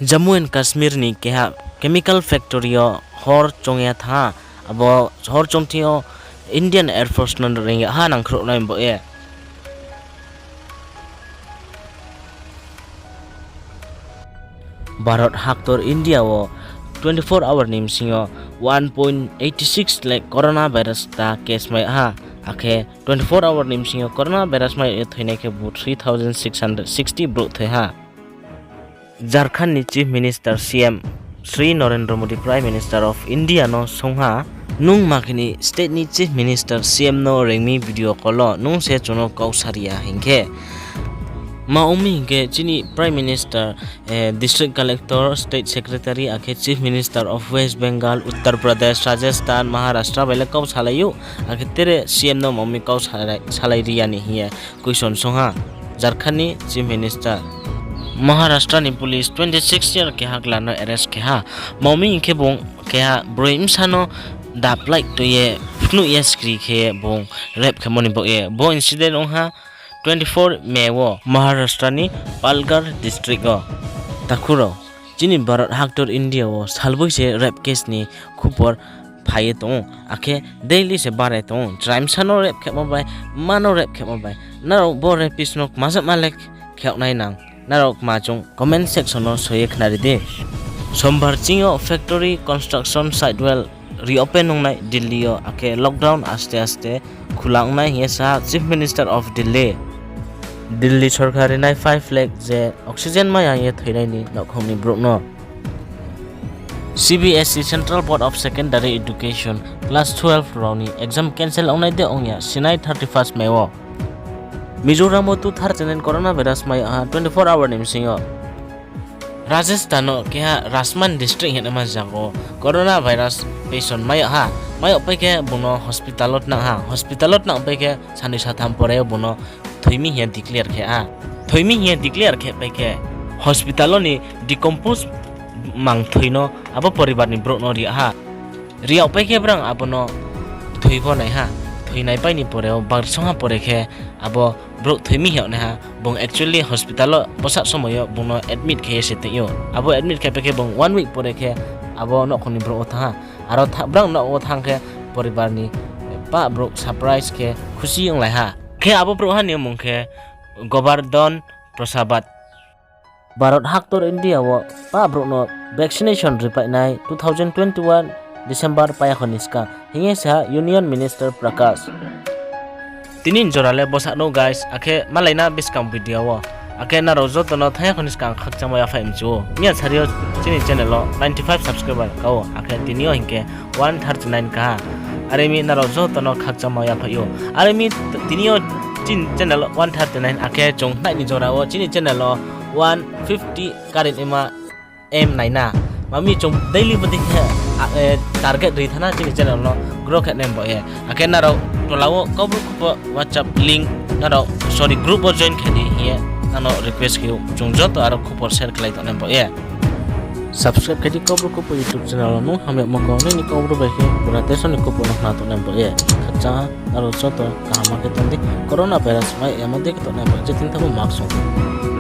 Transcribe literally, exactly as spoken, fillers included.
Jammu and Kashmir ni keha chemical factory yo hor choung ya thanng ha, abo hor choung thing yo Indian Air Force no reing ya ha nangkhruh nai bo ye. Bharat haktor India wo twenty-four hour ni bsing yo one point eight six lakh coronavirus ta case mai ha, akhe twenty-four hour ni bsing yo coronavirus mai ye thoinai khe bo three thousand six hundred sixty brouh thoi ha. Jharkhand ni Chief Minister C M Shri Narendra Modi Prime Minister of India no swunng ha, nung ma khe ni state ni Chief Minister C M no reing mi video call wo, nung se chung no kau sa ri ya hing khe. Ma ong mi hing khe chini Prime Minister, District Collector, State Secretary, akhe Chief Minister of West Bengal, Uttar Pradesh, Rajasthan, Maharashtra bai le kau salai ou, akhe tere C M no ma ong mi kau salai ri ya ni hing ye question swunng ha Jharkhand ni Chief Minister. Maharashtra ni police twenty six year keha gla no arrest khe ha. Ma ong mi hing khe bung keha broi bsa no daplaih toi ye phnuh ye skri khe bung rape khemo ni baoh ye. Bo incident ong ha twenty four May wo Maharashtra ni Palghar district wo. Takhu rao, chini Bharat haktor India wo salboi se rape case ni khupor phai ye tong ou, akhe daily se barai tong ou. Chrai bsa no rape khemo bai, mma no rape khemo bai. Nrao bo rapist no kma jama le khe yag nai nang. Nrao kma chung comment section no soi ye khnari di. Sombar ching yo factory construction site well reopen ong nai Delhi yo, akhe lockdown aste aste khula ong nai hing ye sa ha Chief Minister of Delhi. Delhi sorkar rinai five lakh je oxygen mai ya ye thoinai ni nouhkhong ni brouh no. C B S E, Central Board of Secondary Education, class twelve rao ni exam cancel ong nai de ong ya sinai thirty first May wo. Mizoram wo two thirty nine coronavirus mai ya ha twenty four hour ni bsing yo. Rajasthan no keha Rajsmand district hingnaima zaga wo coronavirus patient mai ya ha. Mai yag pai khe bung no hospital wo tnang ha. Hospital wo tnang pai khe sanoi satham pore bung no thoi mi hing ye declare khe ha. Thoi mi hing ye declare khe pai khe hospital wo ni decompose mang thoi no abo poribar ni brouh no ri yag ha. Ri yag pai khe brang abo no thoi pho nai ha. Thoi nai pai ni pore wo bangrsong ha pore khe abo brouh thoi mi hing yag nai ha. Bung actually hospital wo bsa somoi yo bung no admit khe ye se tong ou. Abo admit khe pai khe bung one week pore khe abo nouhkhong ni brouh wo thanng ha. Aro brang nouh wo thanng khe poribar ni pah brouh surprise khe khusi onglai ha. Khe abo brouhha ni mmung khe Govardhan Prasabad. Bharat haktor India wo pah brouh no vaccination ripainai two thousand twenty one December payakho ni skang hing ye sa ha Union Minister Prakash. Tini ni jora le bsa no guys, akhe malai na buskang video wo. Akhe nrao joto no thangya kho ni skang khakchangmo yaphaih mchu ou. Miya sari yo chini channel wo ninety five subscriber ka ou, akhe tini yo hing khe one thirty nine ka ha. Are mi nrao joto no khakchangmo yaphaih ou. Are mi tini yo chini channel one thirty nine, akhe chung nai ni jora wo chini channel wo one fifty karin ima aim nai na. Ma mi chung daily bodei khe target ri thanng na chini channel no grow khe nai bo ye. Akhe nrao tola wo Kaubru Khupo WhatsApp link nrao, sorry, group wo join khe di hing ye nang no request khe ou. Chung joto aro khupor share khlai tong nai bo ye. Subscribe khe di Kaubru Khupo YouTube channel wo, nung hamyagmo kau nini Kaubru bai khe pura teso ni khupo no khna tong nai bo ye. Khakchang ha, nrao joto kaham khe tong di, coronavirus mai yamo dei khe tong nai bo ye, je tin tabo mask ong di.